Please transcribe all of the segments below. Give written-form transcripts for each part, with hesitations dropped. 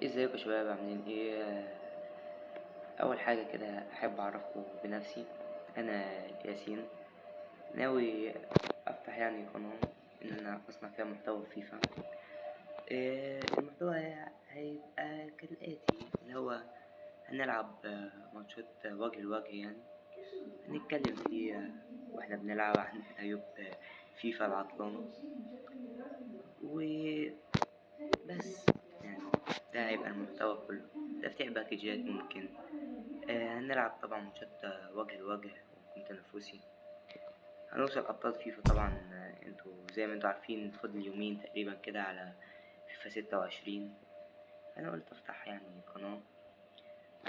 ازيكم يا شباب، عاملين ايه؟ اول حاجة كده احب اعرفكم بنفسي. انا ياسين، ناوي افتح قناة ان انا اصنع فيها محتوى في فيفا. المحتوى هيبقى كالاتي، اللي هو هنلعب ماتشات وجه لوجه، هنتكلم فيه واحنا بنلعب عن عيوب فيفا العطلانه وبس. ده هيبقى المحتوى كله، تفتيح باكجات ممكن، هنلعب طبعا ماتشات وجه لوجه ويكون تنافسي، هنوصل ابطال فيفا طبعا. انتوا زي ما انتوا عارفين فاضل يومين تقريبا كده على فيفا 26. انا قلت افتح قناة.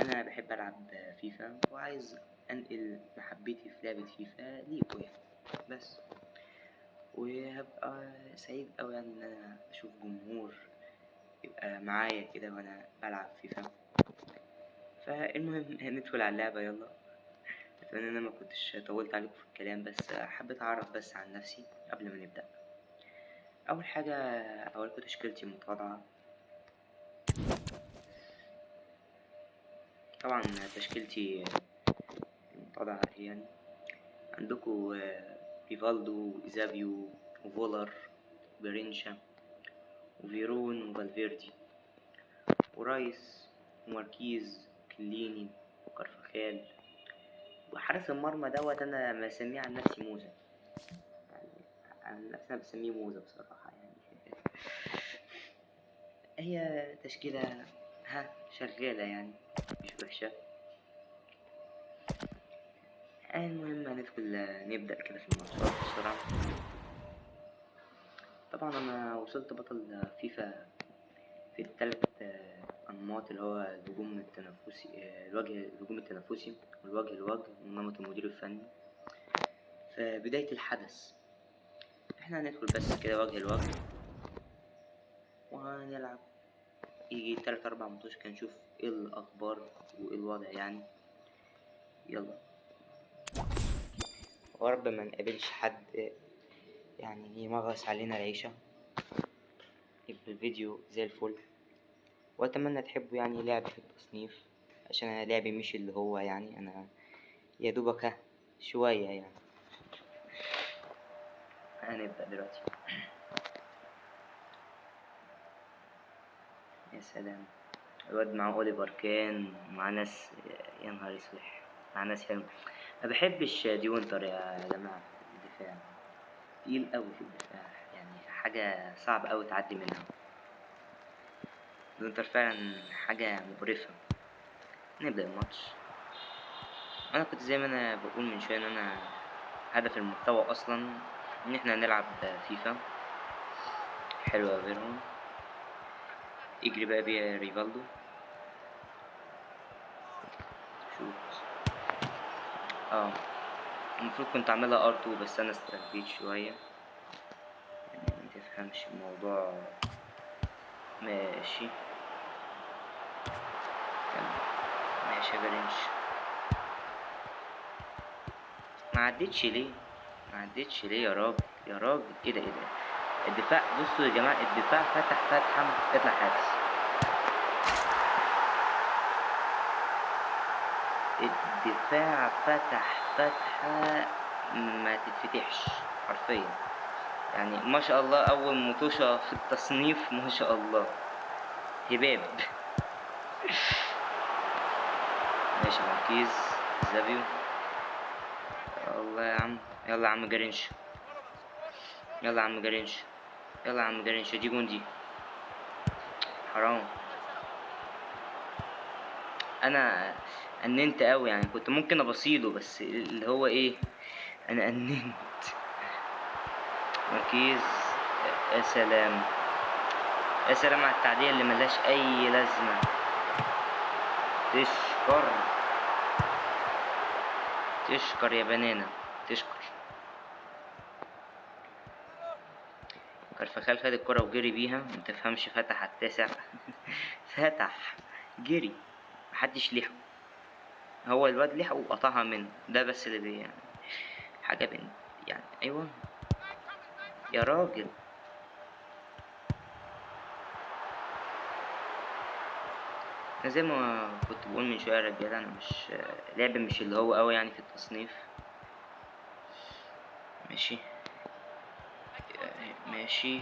انا بحب العب فيفا وعايز انقل محبتي في لعبة فيفا ليكوا بس. وهبقى سعيد اوي ان انا اشوف جمهور يبقى معايا كده وانا بلعب فيفا. فالمهم ندخل على اللعبة، يلا. اتمنى ان انا ما كنتش طولت عليكم في الكلام، بس حبيت اعرف بس عن نفسي قبل ما نبدأ. اول حاجة اوريكم تشكيلتي المتواضعة. طبعا تشكيلتي المتواضعة هي عندكم ريفالدو وإيزابيو وفولر وجارينشا وفيرون وفالفيردي ورايس وماركيز وكليني وكارفاخال، وحارس المرمى دوت انا بسميه عن نفسي موزة، عن نفسي انا بسميه موزة بصراحة. هي تشكيلة شغالة مش وحشة. المهم هندخل نبدأ كده في الماتشات بسرعة. طبعا انا وصلت بطل فيفا في التلات انماط، اللي هو الهجوم التنافسي، الوجه الهجوم التنافسي والوجه الوجه ونمط المدير الفني. في بداية الحدث احنا هندخل بس كده وجه الوجه وهنلعب يجي 3-4 ماتش كده، نشوف ايه الاخبار وايه الوضع. يلا ورب ما نقابلش حد يمغص علينا العيشة. يبقى الفيديو زي الفل، واتمنى تحبوا لعبي في التصنيف، عشان انا لعبي مش اللي هو انا يا دوبك شوية. هنبدأ دلوقتي. يا سلام، الواد مع اوليفر كان ومع ناس، يا نهار اسود، مع ناس حلوه. ما بحبش ديونتر يا جماعه في الدفاع، تقيل قوي في الدفاع، حاجه صعب قوي تعدي منها. ديونتر فعلا حاجه مقرفه. نبدا الماتش. انا كنت زي ما انا بقول من شويه ان انا هدف المحتوى اصلا ان احنا نلعب فيفا. حلوه يا فيرون، اجري بقى بيها ريفالدو، شوت. المفروض كنت اعملها ار تو، بس انا استخبيت شويه، ما تفهمش الموضوع. ماشي تمام، ماشي يا جرينش. ما عدتش ليه؟ ما عدتش ليه يا راجل؟ يا راجل ايه ده؟ ايه ده؟ الدفاع، بصوا يا جماعه الدفاع فتح فتحه، اطلع حارس. الدفاع فتح فتحه ما تتفتحش حرفيا، ما شاء الله اول مطوشه في التصنيف ما شاء الله هباب. ماشي يا ماركيز، زابيو، الله يا عم، يلا يا عم جارينش، يلا يا عم جارينش، يلا يا عم جارينش، دي جون دي حرام. انا اننت قوي، كنت ممكن ابصيله، بس اللي هو ايه، انا اننت. ماركيز، يا سلام يا سلام على التعديل اللي ملهاش اي لازمه. تشكر تشكر يا بنانا تشكر. كارفاخال خد الكرة وجري بيها، ما تفهمش، فتح على التاسع. فتح جري، محدش لحقه، هو الواد لحقه وقطعها منه، ده بس اللي بي يعني حاجة بنت يعني. أيوة يا راجل، انا زي ما كنت بقول من شوية يا رجاله، انا مش لعب مش اللي هو قوي يعني في التصنيف. ماشي ماشي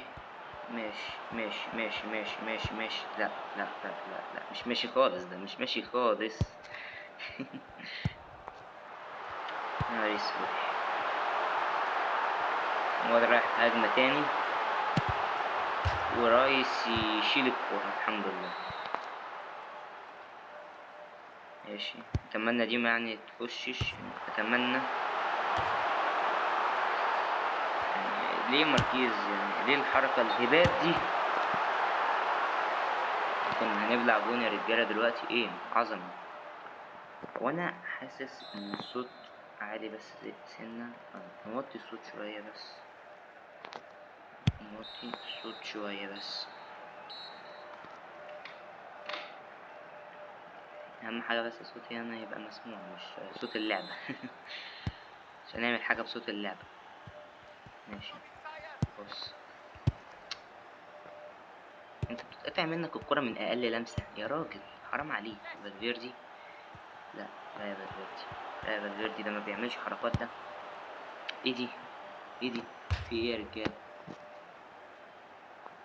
ماشي ماشي ماشي ماشي ماشي ماشي. لا لا لا لا لا، مش ماشي خالص، ده مش ماشي خالص. نهار اسود. هو ده رايح في هجمة تاني، ورايس يشيل الكورة الحمد لله. ماشي، اتمنى دي ما يعني تخشش، اتمنى. يعني ليه ماركيز، يعني ليه الحركة الهباب دي؟ كنا هنبلع جون يا رجالة دلوقتي. ايه عظمة. وانا حاسس ان الصوت عالي بس سنة، فنوطي الصوت شوية بس، نوطي الصوت شوية بس. اهم حاجة بس صوتي انا يبقى مسموع، مش صوت اللعبة. عشان نعمل حاجة بصوت اللعبة. ماشي بص، انت بتتقطع منك الكرة من اقل لمسة يا راجل، حرام عليك. فالفيردي، لا لا يا فالفيردي، لا يا فالفيردي، ده ما بيعملش حركات ده. ايه دي؟ ايه دي؟ في ايه يا رجالة؟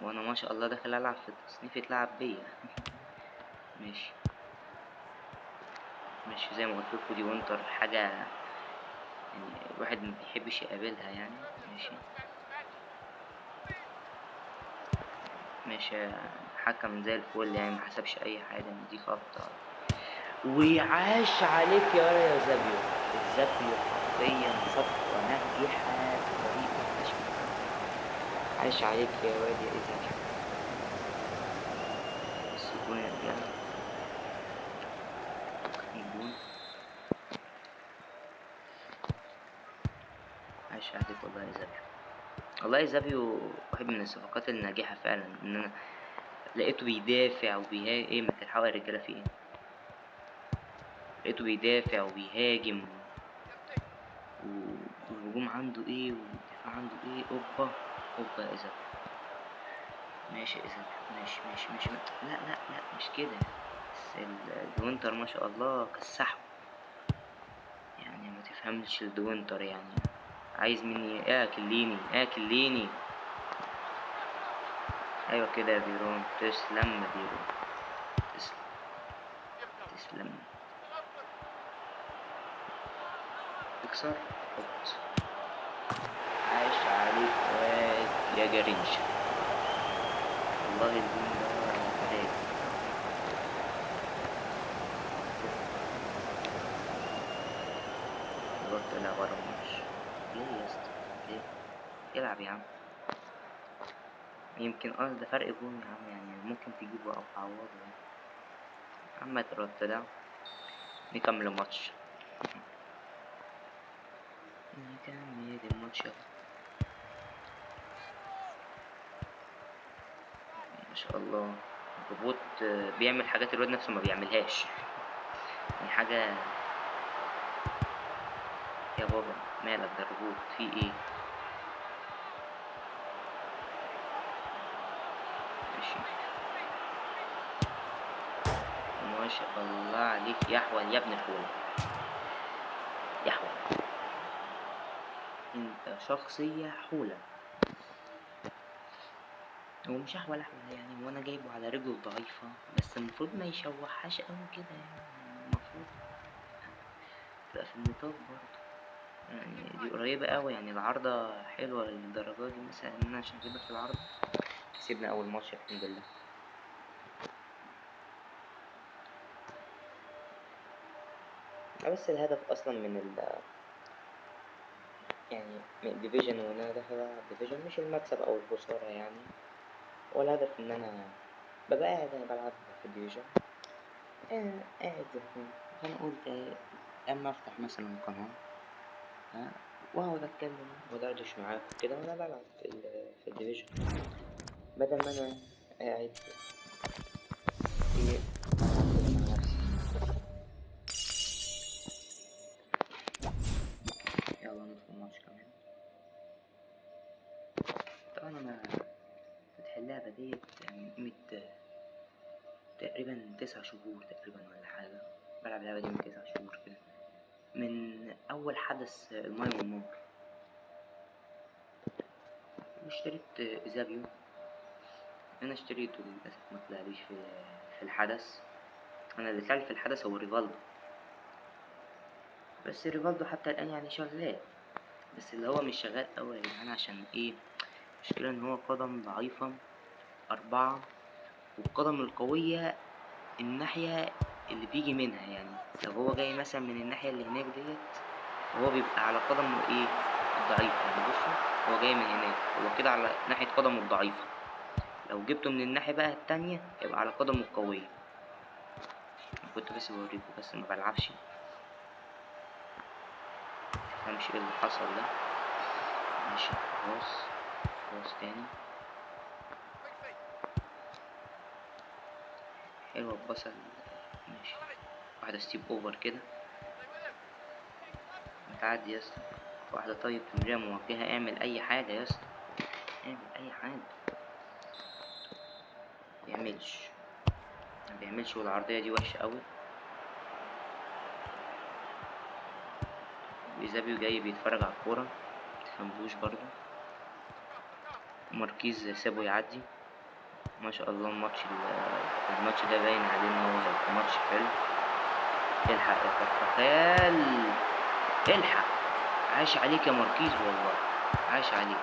وانا ما شاء الله داخل العب في التصنيف يتلعب بيا. ماشي ماشي، زي ما قلت لكم دي وينتر حاجة يعني الواحد ما بيحبش يقابلها يعني. ماشي ماشي، حكم زي الفل يعني، ما حسبش اي حاجة ان دي خبطة. ويعاش عليك يا يا زابيو. الزابيو حرفيا صفقة ناجحة بطريقة فشخ. عاش عليك يا واد يا زابيو. بص الجون يا رجالة، الجون. عاش عليك والله يا زابيو. والله يا زابيو واحد من الصفقات الناجحة فعلا، ان انا لقيته بيدافع وبيهاجم. ايه ما تلحقوا يا رجالة في ايه؟ لقيته بيدافع وبيهاجم والهجوم عنده ايه والدفاع عنده ايه. اوبا اوبا يا زابيو. ماشي يا زابيو، ماشي ماشي ماشي. لا لا لا مش كده، بس الوينتر ما شاء الله كسحه يعني، ما تفهمش الدوينتر يعني عايز مني ايه؟ اكليني اكليني. ايوه كده يا بيرون، تسلم يا بيرون، تسلم تسلم. اكسر حط. عاش عليك واد يا جرينشا. والله الجون ده رايق. الواد طلع بره الماتش ليه يا اسطى؟ ليه؟ العب يا عم. يمكن ده فرق جون يا عم، يعني ممكن تجيبه او تعوضه يعني. عم الواد طلع. نكمل الماتش، نكمل الماتش يلا. ما شاء الله الروبوت بيعمل حاجات الواد نفسه ما بيعملهاش يعني. حاجة يا بابا مالك ده الروبوت في ايه؟ ماشي ما شاء الله عليك يا احول يا ابن الحولة، يا احول انت شخصية حولة. هو مش احول احول يعني، وانا جايبه على رجله ضعيفة، بس المفروض ما يشوحهاش قوي كده يعني، المفروض تبقى في النطاق برضه يعني. دي قريبة قوي يعني، العارضة حلوة للدرجة دي مثلا ان انا عشان اجيبها في العارضة. كسبنا اول ماتش الحمد لله. بس الهدف اصلا من ال يعني من ال division، وان انا داخل العب division مش المكسب او الخسارة يعني، هو الهدف ان انا ببقى قاعد انا بلعب في ال division، قاعد زهقان. فانا قلت اما افتح مثلا قناة، واقعد اتكلم وادردش معاكم كده وانا بلعب في ال division، بدل ما انا قاعد ايه مع نفسي. يلا ندخل ماتش كمان. طبعا انا فتح اللعبة ديت من قيمة تقريبا 9 شهور تقريبا ولا حاجة. بلعب اللعبة دي من 9 شهور كده، من أول حدث الماية والنار. واشتريت إيزابيو، أنا اشتريته للأسف ما طلعليش في الحدث. أنا اللي طلعلي في الحدث هو ريفالدو، بس ريفالدو حتى الآن يعني شغال، بس اللي هو مش شغال أوي يا جدعان. عشان إيه؟ المشكلة إن هو قدم ضعيفة 4، والقدم القوية الناحية اللي بيجي منها، يعني لو هو جاي مثلا من الناحية اللي هناك ديت فهو بيبقى على قدمه إيه؟ الضعيفة. يعني بصوا هو جاي من هناك، هو كده على ناحية قدمه الضعيفة. لو جبته من الناحية بقى التانية يبقى على قدمه القوية. أنا كنت بس بوريكم، بس ما بلعبش، متفهمش ايه اللي حصل ده. ماشي خلاص، خلاص تاني. حلوة البصل. ماشي واحدة step over كده، متعدي يا اسطى. واحدة طيب تمريرة موجهة، اعمل أي حاجة يا اسطى، اعمل أي حاجة. بيعملش، ما بيعملش. والعرضية دي وحشة أوي. إيزابيو جاي بيتفرج على الكورة، متفهملوش برضو. ماركيز سابه يعدي. ما شاء الله الماتش ده باين عليه إن هو هيبقى ماتش حلو. الحق يا كارفاخال، الحق. عاش عليك يا ماركيز، والله عاش عليك.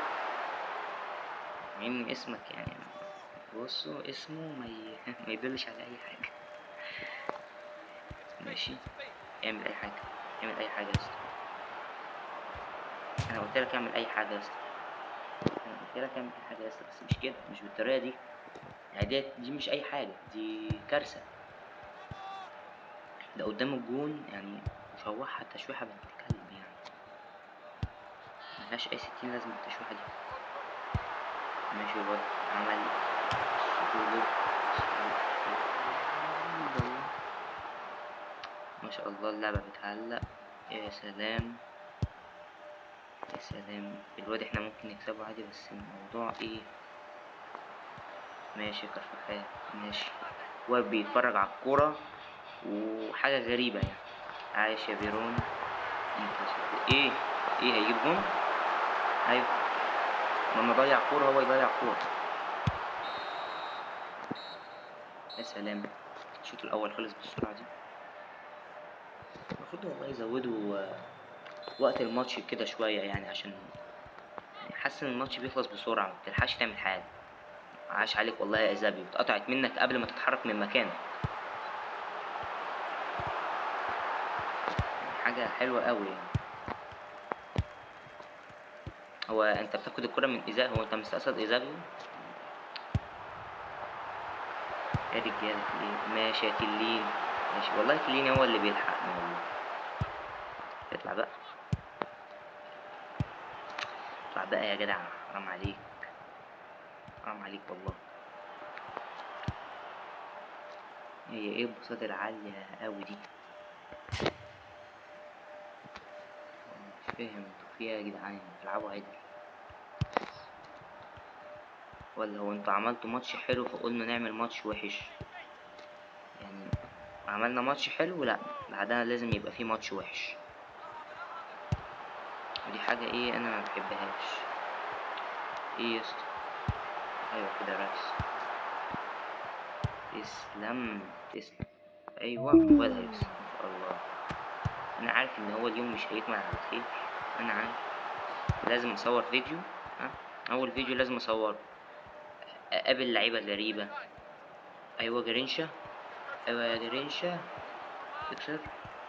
مع إن اسمك يعني بصوا اسمه ما يدلش على أي حاجة. ماشي اعمل أي حاجة، اعمل أي حاجة يا اسطى. أنا قلت لك اعمل أي حاجة يا اسطى، أنا قلت لك اعمل أي حاجة يا اسطى، بس مش كده، مش بالطريقة دي. يعني دي مش أي حاجة، دي كارثة. ده قدام الجون يعني، مشوحة تشويحة بنت كلب يعني، ملهاش أي 60 لازمة التشويحة دي. ماشي الواد عمل سهولة. ما شاء الله اللعبة بتعلق. يا سلام يا سلام، الواد احنا ممكن نكسبه عادي، بس الموضوع ايه؟ ماشي يا كارفاخال، ماشي. هو بيتفرج على الكورة وحاجة غريبة يعني. عايش يا بيرون. انت ايه؟ ايه هيجيب جون؟ ايوه، لما ضيع كورة هو يضيع كورة. يا سلام، الشوط الأول خلص بالسرعة دي. المفروض والله يزودوا وقت الماتش كده شوية يعني، عشان حاسس إن الماتش بيخلص بسرعة، ما بتلحقش تعمل حاجة. عاش عليك والله يا إيزابيو، اتقطعت منك قبل ما تتحرك من مكانك. حاجة حلوة قوي يعني. هو أنت بتاخد الكرة من إيزابيو؟ هو أنت مستقصد إيزابيو؟ يا رجالة في إيه؟ ماشي يا كلين، ماشي والله. كلين هو اللي بيلحقنا والله. اطلع بقى، اطلع بقى يا جدع، حرام عليك، حرام عليك والله. هي ايه البساطة العالية قوي دي؟ مش فاهم انتوا فيها يا جدعان، بتلعبوا عدل ولا هو انتوا عملتوا ماتش حلو فقلنا نعمل ماتش وحش؟ يعني عملنا ماتش حلو، لا بعدها لازم يبقى فيه ماتش وحش، ودي حاجة ايه انا ما بحبهاش. ايه يا اسطى؟ ايوه كده يا ريس، تسلم تسلم. ايوه موبايل هيفصل ان شاء الله. انا عارف ان هو اليوم مش هيكمل على خير، انا عارف. لازم اصور فيديو، ها اول فيديو لازم اصوره. اقابل لعيبه غريبه. ايوه جرينشا، ايوه يا جرينشا، اكسر.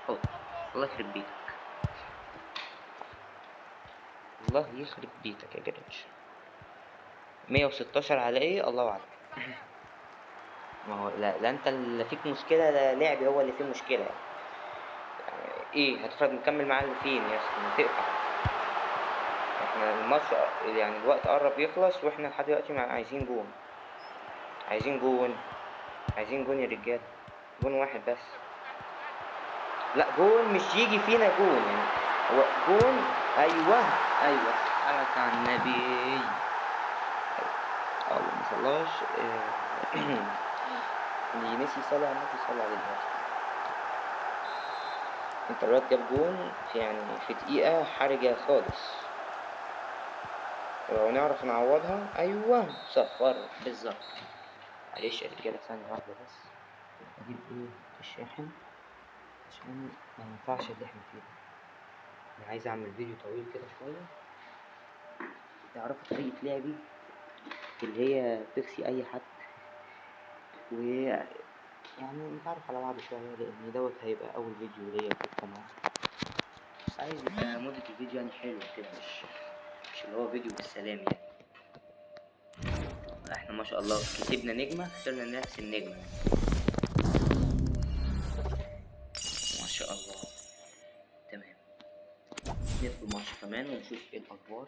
حط. الله يخرب بيتك، الله يخرب بيتك يا جرينشا. 116 على ايه؟ الله اعلم. ما هو لا انت اللي فيك مشكله، لا لعبي هو اللي فيه مشكله يعني. ايه هتفضل مكمل معاه اللي فين يا اسطى؟ ما تقطع. احنا الماتش يعني الوقت قرب يخلص، واحنا لحد دلوقتي ما عايزين جون، عايزين جون، عايزين جون يا رجاله، جون واحد بس. لا جون مش يجي فينا جون يعني، هو جون. ايوه ايوه، صلت على النبي. الله ما صلاش. اللي نسي يصلي على النبي يصلي عليه دلوقتي. انت الواد جاب جون في دقيقة حرجة خالص، ولو نعرف نعوضها. ايوه صفر بالظبط. معلش يا رجالة ثانية واحدة بس اجيب ايه الشاحن عشان ما ينفعش اللي احنا فيه ده. انا عايز اعمل فيديو طويل كده شوية تعرفوا طريقة لعبي اللي هي تخسي اي حد، و نتعرف على بعض شوية، لان دوت هيبقى اول فيديو ليا في القناة. عايز يبقى مدة الفيديو حلوة كده، مش اللي هو فيديو بالسلام. احنا ما شاء الله كسبنا نجمة، خسرنا نفس النجمة ما شاء الله. تمام، ندخل ماتش كمان ونشوف ايه الاخبار.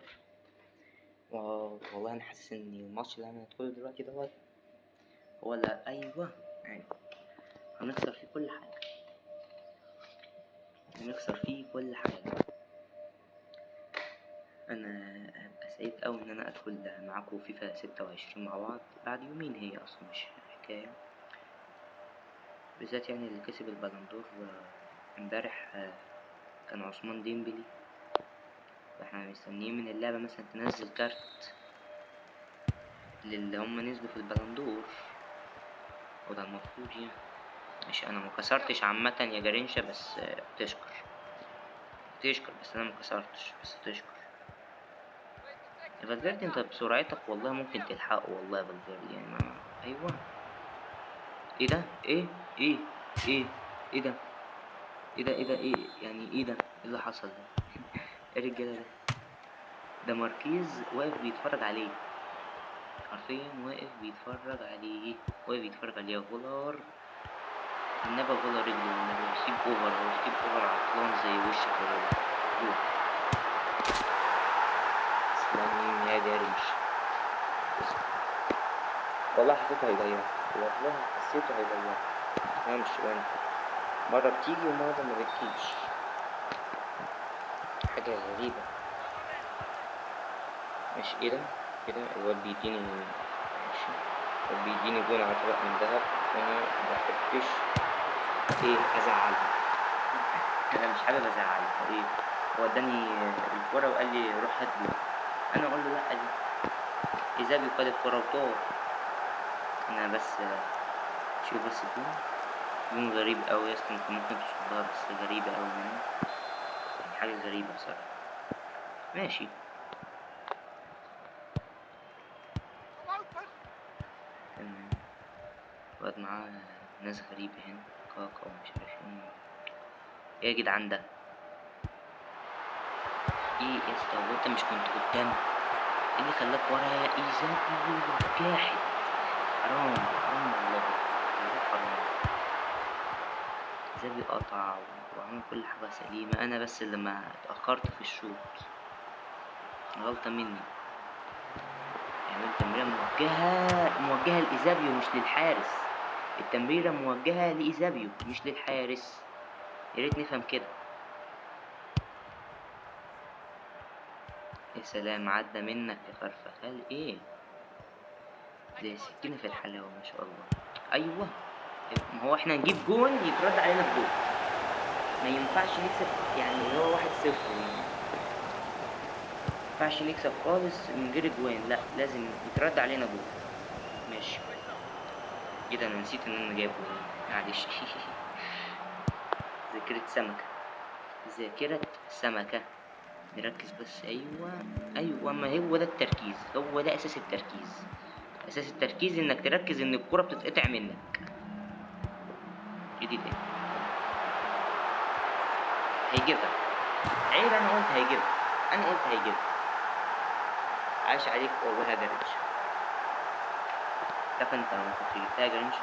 والله انا حاسس ان الماتش اللي انا هدخله دلوقتي دوت هو اللي ايوه هنخسر فيه كل حاجة، هنخسر فيه كل حاجة. انا هبقى سعيد اوي ان انا ادخل معاكم فيفا 26 مع بعض بعد يومين، هي اصلا مش حكاية، بالذات اللي كسب البالندور امبارح كان عثمان ديمبلي، فاحنا مستنيين من اللعبة مثلا تنزل كارت للي هم نزلوا في البالندور، وده المفروض. ماشي، انا ما كسرتش عامة يا جارينشا، بس تشكر تشكر، بس انا ما كسرتش، بس تشكر يا فالفيردي. انت بسرعتك والله ممكن تلحقه، والله يا فالفيردي ما ايوه. ايه ده؟ ايه؟ ايه؟ ايه؟ ايه ده؟ ايه ده؟ ايه ده؟ ايه؟ ايه ده؟ ايه اللي حصل ده؟ ايه الرجاله ده؟ ده ماركيز واقف بيتفرج عليه، حرفيا واقف بيتفرج عليه، واقف بيتفرج عليه. يا فولار النبي، فولار رجله والنبي، ستيب اوفر، هو ستيب اوفر عطلان زي وشك يا فولار. تسلم يا جريش، والله حسيته هيضيعها، والله حسيته هيضيعها. انا مش يعني مرة بتيجي ومرة ما بتجيش، حاجة غريبة. ماشي، ايه ده؟ ايه ده؟ الواد بيديني، ماشي، الواد بيديني جون على طبق من ذهب، وانا ما بحبش ايه ازعله، انا مش حابب ازعله. ايه هو اداني الكرة وقال لي روح هات جون، انا اقول له لا دي ايزابي خد الكرة وطار. انا بس شوف بس الجون، جون غريب قوي يا اسطى، انت ممكن تصدها بس غريبة قوي منه، حاجة غريبة بصراحة. ماشي تمام، الواد معاه ناس غريبة هنا، كاكا ومش عارف ايه. ايه يا جدعان ده؟ ايه يا اسطى، هو انت مش كنت قدام؟ ايه اللي خلاك ورا يا ايزابي جاحد؟ حرام حرام والله، والله حرام. ايزابي قطع وعمل كل حاجة سليمة، أنا بس اللي ما اتأخرت في الشوط، غلطة مني. يعمل تمريرة موجهة لإيزابيو مش للحارس، التمريرة موجهة لإيزابيو مش للحارس، يا ريت نفهم كده. يا سلام، عدى منك يا كارفاخال، ايه ده سكينة في الحلاوة ما شاء الله. ايوه ما هو احنا نجيب جون يترد علينا بجون، ما ينفعش نكسب اللي هو 1-0، ما ينفعش نكسب خالص من غير جوان، لا لازم يترد علينا جون. ماشي، ايه ده، انا نسيت ان انا جايب جون، معلش. ذاكرة سمكة، ذاكرة سمكة. نركز بس. ايوه ايوه، ما هو ده التركيز، هو ده اساس التركيز، اساس التركيز انك تركز ان الكرة بتتقطع منك. ايه دي تاني؟ هيجيبها، عيب، انا قلت هيجيبها، انا قلت هيجيبها. عاش عليك والله يا جرينش. عارف انت لو ما كنتش جبتها يا جرينش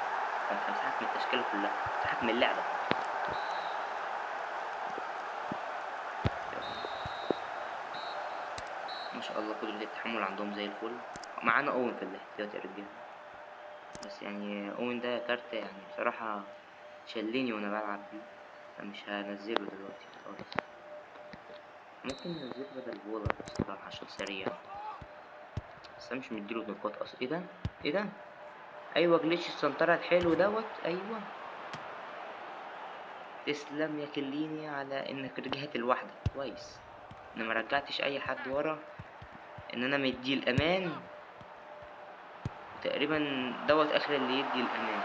كنت همسحك من التشكيلة كلها، همسحك من اللعبة. ما شاء الله قدرة التحمل عندهم زي الفل. معانا اوين في الاحتياط يا رجاله، بس اوين ده كارت بصراحة شلني وانا بلعب بيه، فمش هنزله دلوقتي خالص. ممكن ننزله بدل بولا بصراحة عشان سريع، بس انا مش مديله نقاط اصلا. ايه ده؟ ايه ده؟ ايوه glitch السنترة الحلو دوت. ايوه تسلم يا كليني على انك رجعت لوحدك كويس، انا ما رجعتش اي حد ورا، ان انا مدي الامان تقريبا دوت اخر اللي يدي الامان.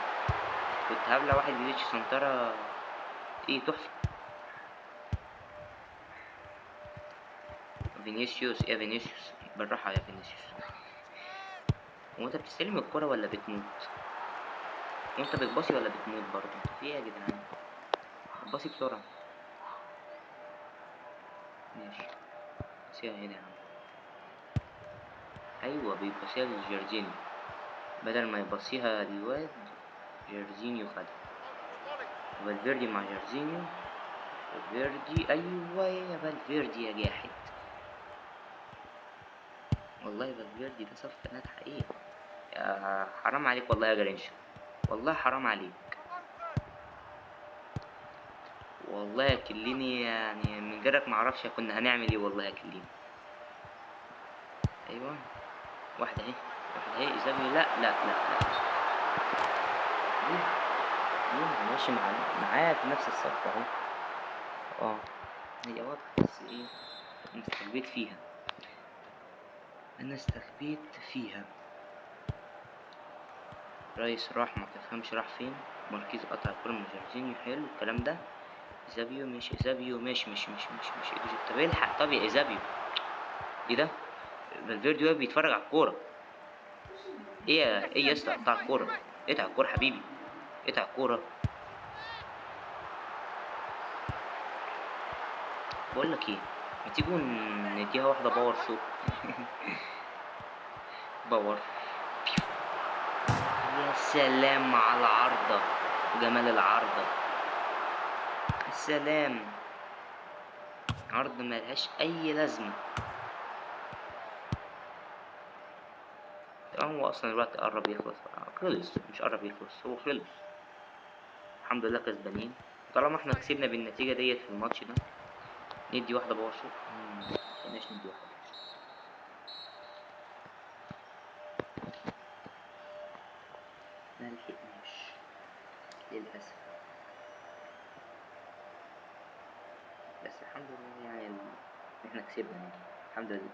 كنت هبلع واحد glitch سنترة ايه تحفة. فينيسيوس يا فينيسيوس بالراحة يا فينيسيوس، هو انت بتستلم الكرة ولا بتموت؟ وانت بتباصي ولا بتموت برضه؟ انت في ايه يا جدعان؟ باصي بسرعة. ماشي باصيها هنا يا عم. ايوه بيباصيها لجورجينيو بدل ما يباصيها للواد، جورجينيو خدها. فالفيردي مع جورجينيو، فالفيردي ايوه يا فالفيردي يا جاحد، والله فالفيردي ده صفقة ناجحة. ايه يا حرام عليك والله يا جرينشا، والله حرام عليك والله يا كليني، يعني من غيرك معرفش كنا هنعمل ايه والله يا كليني. ايوه واحدة اهي، واحدة اهي ايزابيو، لا لا لا لا ليه؟ ليه ماشي معاه في نفس الصف اهو. هي واضحة بس ايه انا استخبيت فيها، انا استخبيت فيها. رايس راح ما تفهمش راح فين. ماركيز قطع الكورة من جورجينيو، حلو الكلام ده. ايزابيو ماشي، ايزابيو ماشي ماشي ماشي ماشي ماشي. طب الحق، طب يا ايزابيو ايه ده؟ فالفيردي واقف بيتفرج على الكورة. ايه يا ايه يا اسطى؟ قطع الكورة، قطع الكورة حبيبي، قطع الكورة. بقول لك ايه، ما تيجوا نديها واحدة power shot. power. يا سلام على العارضة وجمال العارضة، السلام. عرض ملهاش أي لازمة. طبعا هو أصلا الوقت قرب يخلص، خلص مش قرب يخلص، هو خلص الحمد لله كسبانين. طالما احنا كسبنا بالنتيجة ديت في الماتش ده ندي واحدة power shot. ماشي ندي واحدة power shot. ما لحقناش للأسف، بس الحمد لله احنا كسبنا الحمد لله،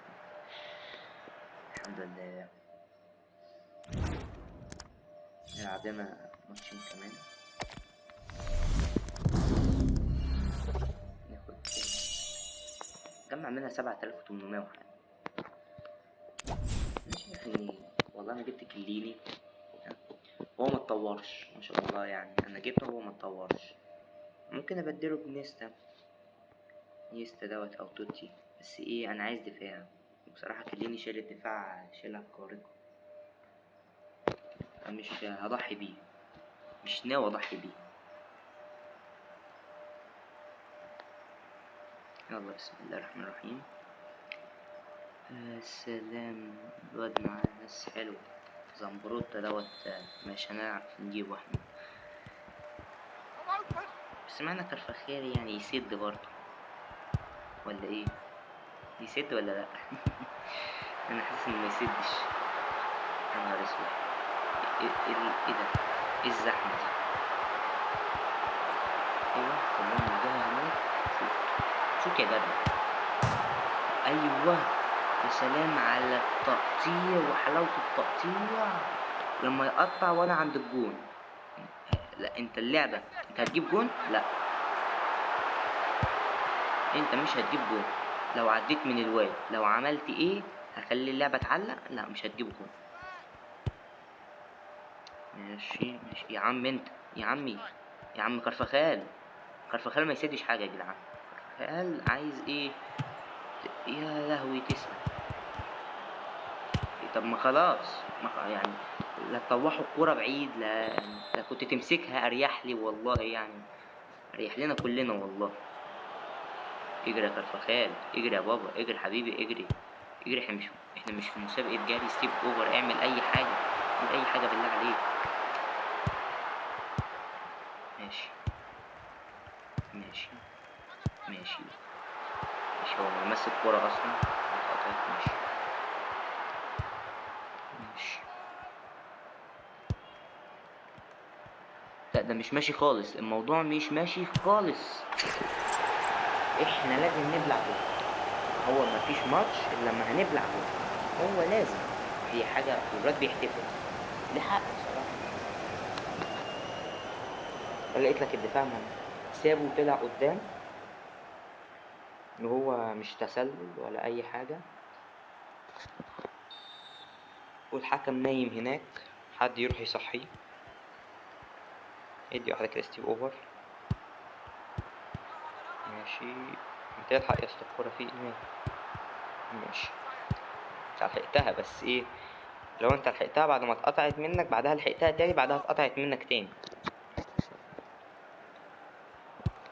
الحمد لله. نلعب لنا ماتشين كمان، ناخد جمع منها 7800 وحاجة. أنا شايف إن والله أنا جبت كليني هو ما اتطورش ما شاء الله، أنا جبته وهو ما اتطورش. ممكن أبدله بنيستا، نيستا دوت أو توتي، بس إيه أنا عايز دفاع، وبصراحة كليني شال الدفاع شيلها خارقة، مش هضحي بيه، مش ناوي أضحي بيه. يلا بسم الله الرحمن الرحيم. سلام الواد معاه ناس حلو زمبروتا دوت، مش هنعرف نجيبه احنا، بس معانا كارفاخال يسد برضه ولا ايه؟ يسد ولا لا؟ انا حاسس انه ما يسدش. يا نهار اسود، ايه ده؟ ايه الزحمه دي؟ ايوه كلهم جاي هناك. شوت شوت يا جدع. ايوه يا سلام على التقطيع وحلاوه التقطيع لما يقطع وانا عند الجون. لا انت اللعبه انت هتجيب جون؟ لا انت مش هتجيب جون. لو عديت من الواد لو عملت ايه هخلي اللعبه تعلق، لا مش هتجيب جون. ماشي ماشي يا عم، انت يا عمي يا عم كارفاخال، كارفاخال ما يسدش حاجه يا جدعان. كارفاخال عايز ايه؟ يا لهوي تسلم. طب ما خلاص، ما لا تطوحوا الكوره بعيد، لا كنت تمسكها اريح لي والله، اريح لنا كلنا والله. اجري يا كارفاخال، اجري يا بابا، اجري حبيبي، اجري اجري. احنا مش في مسابقه جري step over. اعمل اي حاجه، اعمل اي حاجه بالله عليك. ماشي ماشي ماشي ماشي. هو ما ماسك الكوره اصلا، اتقطعت. ماشي ماشي. ده مش ماشي خالص، الموضوع مش ماشي خالص. احنا لازم نبلع جول، هو مفيش ماتش الا لما هنبلع جول، هو لازم. دي حاجة، والواد بيحتفل ليه حق بصراحة. لقيت لك الدفاع سابه وطلع قدام، وهو مش تسلل ولا أي حاجة، والحكم نايم هناك، حد يروح يصحيه. ادي واحدة كده step over، ماشي. انت الحق يا اسطى الكورة في ايه؟ ماشي، انت لحقتها، بس ايه لو انت لحقتها بعد ما اتقطعت منك، بعدها لحقتها تاني، بعدها اتقطعت منك تاني.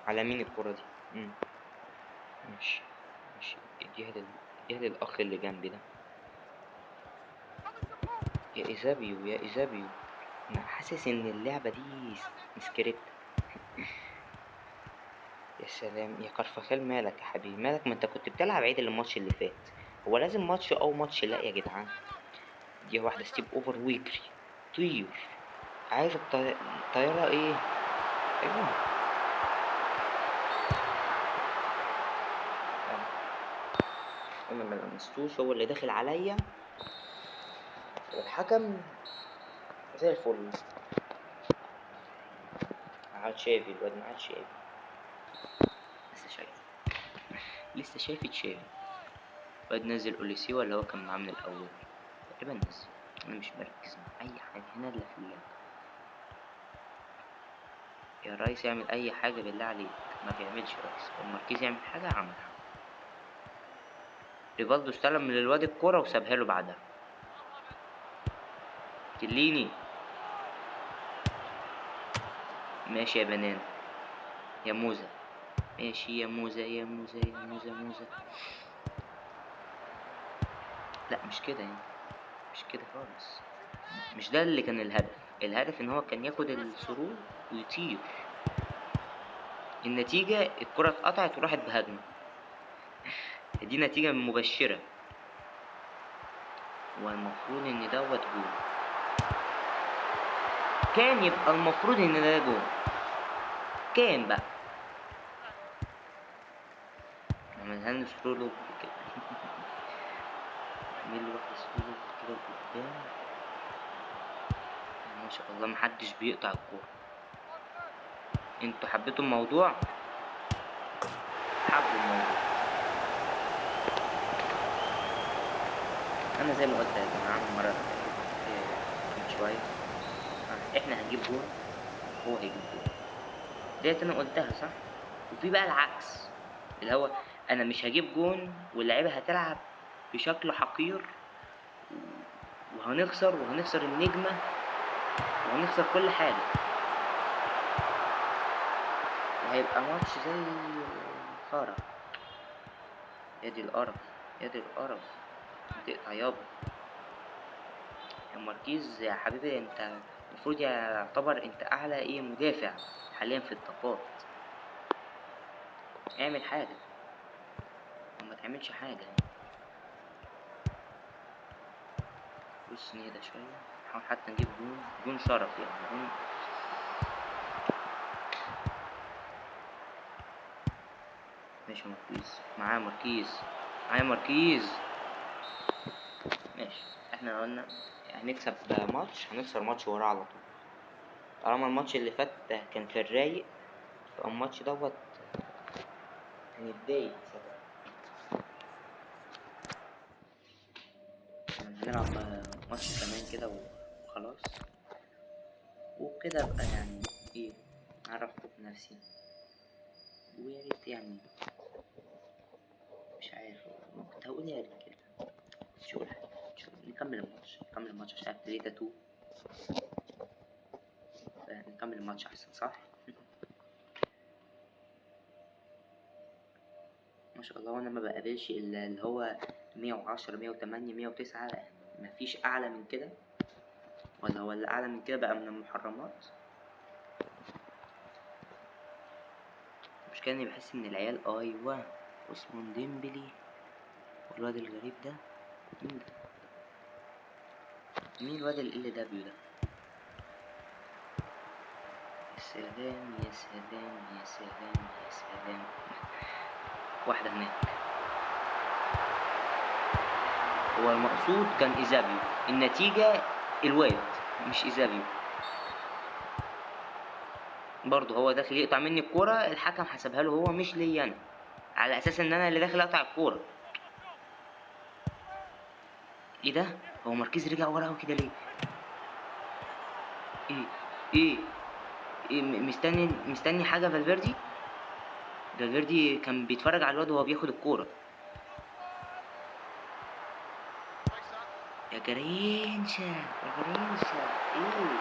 على مين الكرة دي؟ ماشي ماشي، اديها للاخ اللي جنبي ده. يا ايزابيو، يا ايزابيو، انا حاسس ان اللعبة دي سكريبت. يا سلام يا كارفاخال، مالك يا حبيبي، مالك؟ ما انت كنت بتلعب عدل الماتش اللي فات. هو لازم ماتش او ماتش؟ لا يا جدعان، دي واحدة step over ويجري طير. عايز الطيارة ايه؟ ايوه انا ما لمستوش، هو اللي داخل عليا، والحكم زي الفل. معاه تشافي، الواد معاه تشافي، لسه شايف، لسه شايف تشافي. الواد نزل اوليسي ولا هو كان معاه من الاول؟ تقريبا نزل. انا مش مركز مع اي حاجه هنا الا في اللعب. يا ريس اعمل اي حاجه بالله عليك، ما بيعملش ريس. المركز يعمل حاجه عملها. ريفالدو استلم من الواد الكرة وسابها له بعدها. تليني، ماشي يا بنان، يا موزة، ماشي يا موزة، يا موزة، يا موزة، موزة. لا مش كده يعني، مش كده خالص. مش ده اللي كان الهدف. الهدف ان هو كان ياخد السرور ويطير. النتيجة الكرة اتقطعت وراحت بهجمة، دي نتيجة مبشرة، والمفروض ان دوت جول. كان يبقى المفروض ان ده جول، كان بقى عملها لنا through lob كده. عمل له واحدة through lob كده قدام، ما شاء الله محدش بيقطع الكورة. انتوا حبيتوا الموضوع؟ حبوا الموضوع. انا زي ما قلت يا جماعة المرة اللي فاتت، من شوية، احنا هنجيب جول، هو هيجيب جول، ديت انا قلتها صح. وفي بقى العكس، اللي هو انا مش هجيب جون واللعيبة هتلعب بشكل حقير وهنخسر، وهنخسر النجمة، وهنخسر كل حاجة، وهيبقى ماتش زي الخرا. يا دي القرف، يا دي القرف، تقطع يابا يا ماركيز يا حبيبي. انت المفروض يعتبر انت اعلى ايه مدافع حاليا في الطاقات، اعمل حاجة وما تعملش حاجة. بص نهدى شوية، نحاول حتى نجيب جون، جون شرف يعني، جون. ماشي يا ماركيز، معاه ماركيز، معاه ماركيز. ماشي، احنا قلنا هنكسب ماتش، هنخسر ماتش وراه على طول. طالما الماتش اللي فات كان في الرايق، فالماتش دوت هنتضايق بسببه. هنلعب ماتش كمان كده وخلاص، وبكده ابقى يعني ايه عرفت نفسي. ويا ريت يعني مش عارف كنت هقول ايه يا رجاله، مش هقول حاجه، مش هقول. نكمل الماتش، نكمل الماتش عشان ابتديت اتوه، نكمل الماتش احسن صح؟ ما شاء الله. وانا ما بقابلش الا اللي هو 110، 108، 109، مفيش اعلى من كده، ولا هو اللي اعلى من كده بقى من المحرمات. المشكلة اني بحس ان العيال، ايوه عثمان ديمبلي والواد الغريب ده، مين ده؟ مين الواد ال دبليو ده؟ يا سلام يا سلام يا سلام يا سلام. واحدة هناك. هو المقصود كان إيزابيو، النتيجة الواد مش إيزابيو. برضه هو داخل يقطع مني الكورة، الحكم حسبها له هو مش ليا أنا، على أساس إن أنا اللي داخل أقطع الكورة. إيه ده؟ هو ماركيز رجع ورا أوي كده ليه؟ إيه؟ إيه؟ إيه؟ مستني حاجة فالفيردي؟ فالفيردي كان بيتفرج على الواد وهو بياخد الكورة. يا جرينشا، يا جرينشا، إيه؟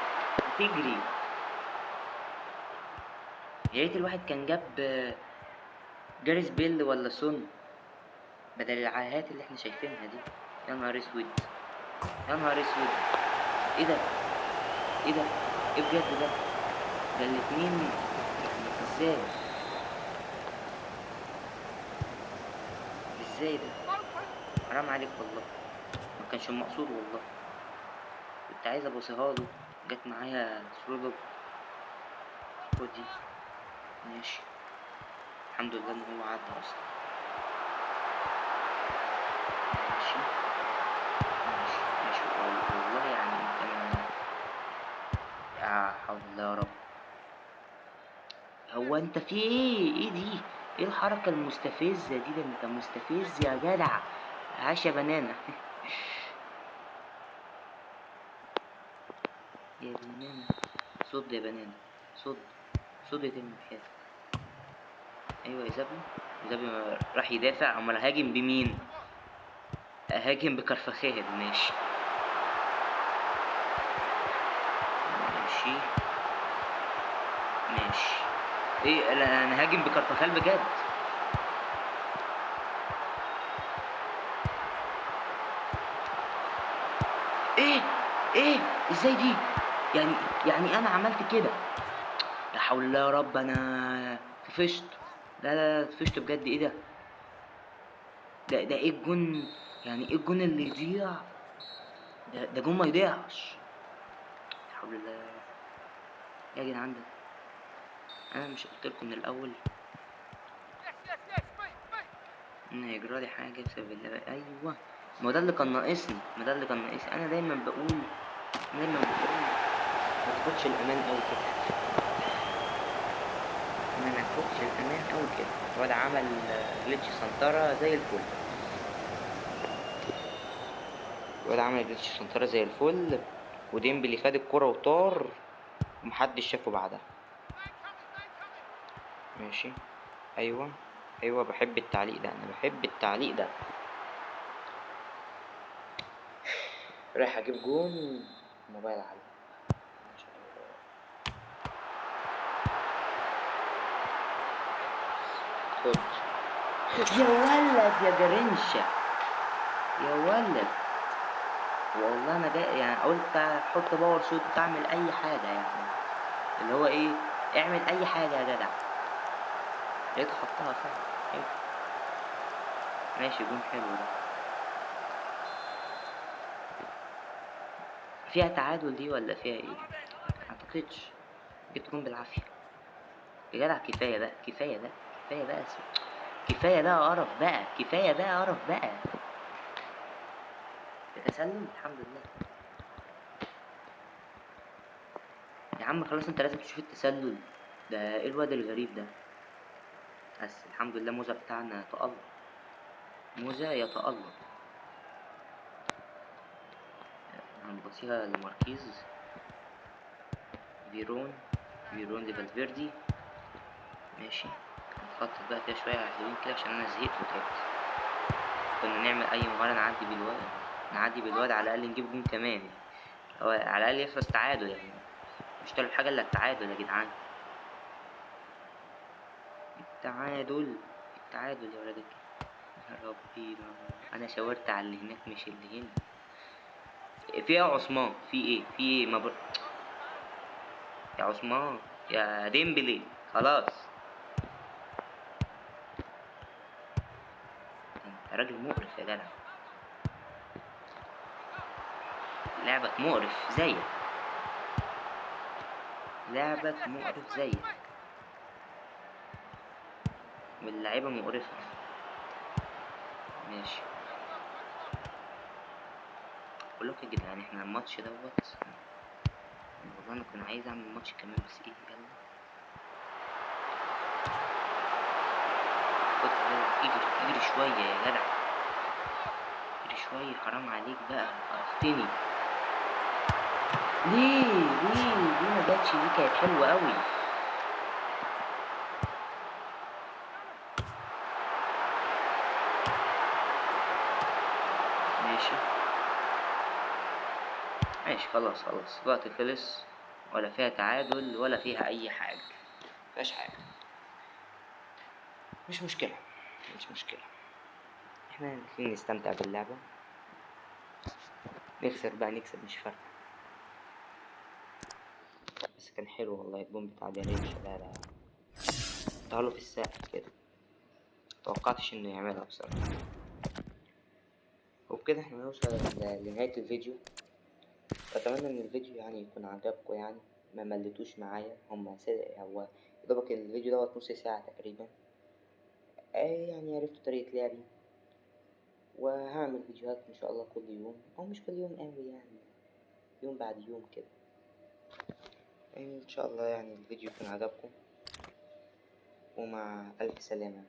بتجري. يا ريت الواحد كان جاب جاريث بيل ولا سون بدل العاهات اللي احنا شايفينها دي. يا نهار اسود، يا نهار اسود، ايه ده؟ ايه ده؟ ايه بجد ده؟ ده الاتنين يعني ازاي؟ ازاي ده؟ حرام عليك والله، ما كانش المقصود والله، كنت عايز ابصيها له، جت معايا سرولوب. خد دي، ماشي، الحمد لله ان هو عدى اصلا. ماشي ماشي ماشي والله، يعني انت يا حول الله يا رب. هو انت في ايه؟ ايه دي؟ ايه الحركة المستفزة دي؟ ده انت مستفز يا جدع. عاش يا بنانا. يا بنانا صد، يا بنانا صد، صد يا تم بحياتك. ايوه يا زابي، زابي راح يدافع. امال هاجم بمين؟ هاجم بكرفخال. ماشي ماشي ماشي. ايه؟ لا، انا هاجم بكرفخال بجد. ايه؟ ايه؟ ازاي دي؟ يعني انا عملت كده؟ لا حول الله يا رب، انا طفشت. لا لا لا، طفشت بجد. ايه ده؟ ده ايه الجون؟ يعني ايه الجون اللي يضيع؟ ده جون ما يضيعش. لا حول الله يا جدعان. ده انا مش قلت لكم من الاول ان هيجرى لي حاجه بسبب اللعبه؟ ايوه، ما ده اللي كان ناقصني، ما ده اللي كان ناقصني. انا دايما بقول، دايما بقول ما تاخدش الامان قوي كده، ما ناخدش الامان قوي كده. الواد عمل جليتش سنتره زي الفل، الواد عمل جليتش سنتره زي الفل، وديمبلي خد الكرة وطار ومحدش شافه بعدها. ماشي، ايوه ايوه، بحب التعليق ده، انا بحب التعليق ده. رايح اجيب جون، موبايل علق. ما شاء الله. خد يا ولد، يا جرنشة يا ولد. والله انا جاي قلت احط power shoot، اعمل اي حاجه، اللي هو ايه، اعمل اي حاجه يا جدع. لقيت حطها فعلا. حلو، ماشي، جون حلو ده. فيها تعادل دي ولا فيها ايه؟ ما اعتقدش. جبت جون بالعافيه يا جدع. كفايه بقى، كفايه بقى، كفايه بقى، كفايه بقى قرف بقى، كفايه بقى قرف بقى. تسلل، الحمد لله يا عم. خلاص انت لازم تشوف التسلل ده. ايه الواد الغريب ده؟ بس الحمد لله موزة بتاعنا تألق، موزة يتألق. هنبصيها لماركيز، فيرون، فيرون لفالفيردي. ماشي، هنخطط بقى كده شوية حلوين كده عشان أنا زهقت وتعبت. كنا نعمل أي مهارة نعدي بالواد، نعدي بالواد على الأقل نجيب جون كمان أو على الأقل يخلص تعادل مش طالب حاجة إلا التعادل يا جدعان. التعادل، التعادل يا ولاد الكلب. يا ربي، أنا شاورت على اللي هناك مش اللي هنا. في إيه يا عثمان؟ في إيه؟ في إيه؟ ما يا عثمان، يا ديمبلي، خلاص. انت راجل مقرف يا جدع، لعبك مقرف زيك. لعبك مقرف زيك، واللعيبة مقرفة. ماشي، بقول لكم يا جدعان احنا الماتش دوت والله انا كنت عايز اعمل ماتش كمان، بس ايه يلا خد اجري اجري شوية يا جدع، اجري شوية، حرام عليك بقى وقفتني. ليه ليه ليه ما جاتش؟ دي كانت حلوة قوي. ماشي ماشي، خلاص خلاص الوقت خلص، ولا فيها تعادل ولا فيها اي حاجة، مفيهاش حاجة، مش مشكلة مش مشكلة، احنا داخلين نستمتع باللعبة، نخسر بقى نكسب مش فارقة. بس كان حلو والله الجون بتاع جريش ده، ده حطها له في السقف كده، متوقعتش انه يعملها بصراحة. وبكده احنا نوصل لنهاية الفيديو. اتمنى ان الفيديو يكون عجبكم، ما مليتوش معايا. هو يا دوبك الفيديو دوت نص ساعة تقريبا، عرفتوا طريقة لعبي، وهعمل فيديوهات ان شاء الله كل يوم، او مش كل يوم قوي يوم بعد يوم كده. ان شاء الله الفيديو يكون عجبكم، ومع الف سلامة.